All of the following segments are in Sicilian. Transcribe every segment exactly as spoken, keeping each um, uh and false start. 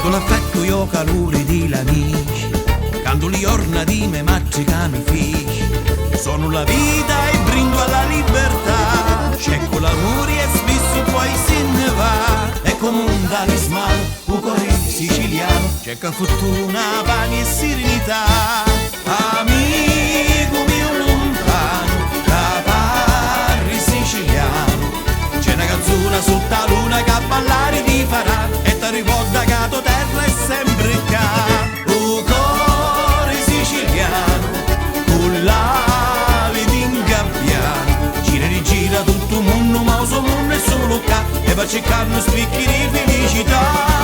Cu l'affettu e u caluri di l'amici, cantu li jorna di me matri ca mi fici. Sonu la vita e brindu a la libertà. C'è cu l'amuri e spissu poi si nni va. È comu un talismanu, u cori sicilianu. C'è ca futtuna, pani e sirinità. Amicu miu luntanu, ca parri sicilianu, c'è na canzuna sutta luna ca ballari ti farà, e t'arricorda ca to terra è sempri ccà. U cori sicilianu, cu l'ali di 'n gabbianu, gira e rigira tuttu u munnu, ma u so munnu è sulu ccà, e va circannu spicchi di filicità.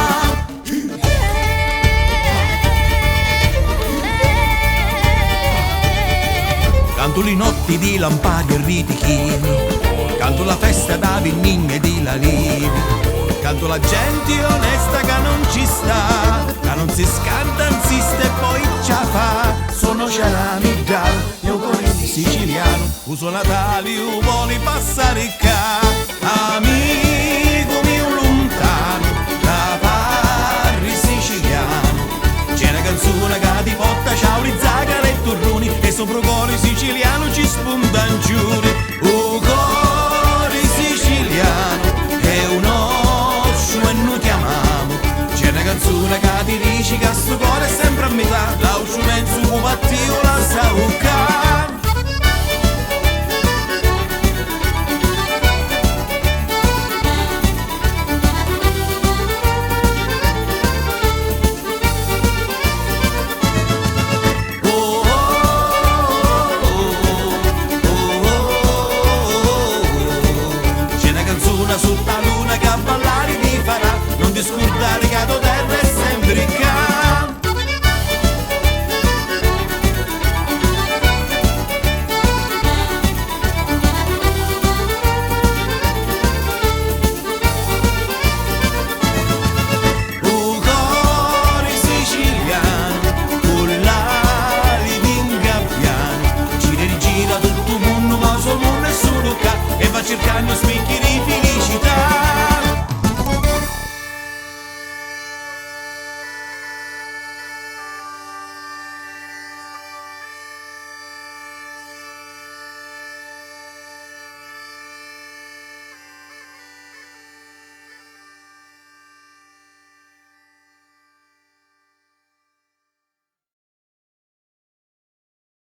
Cantu li notti di lampari e ritichini, cantu la festa da vinninni e di l'alivi, cantu la genti onesta ca non ci sta, ca non si scanta, 'nsiste e poi ci a fa. Sono ciaramidda, mio cori siciliano, u so Natali u voli passari ccà. Amici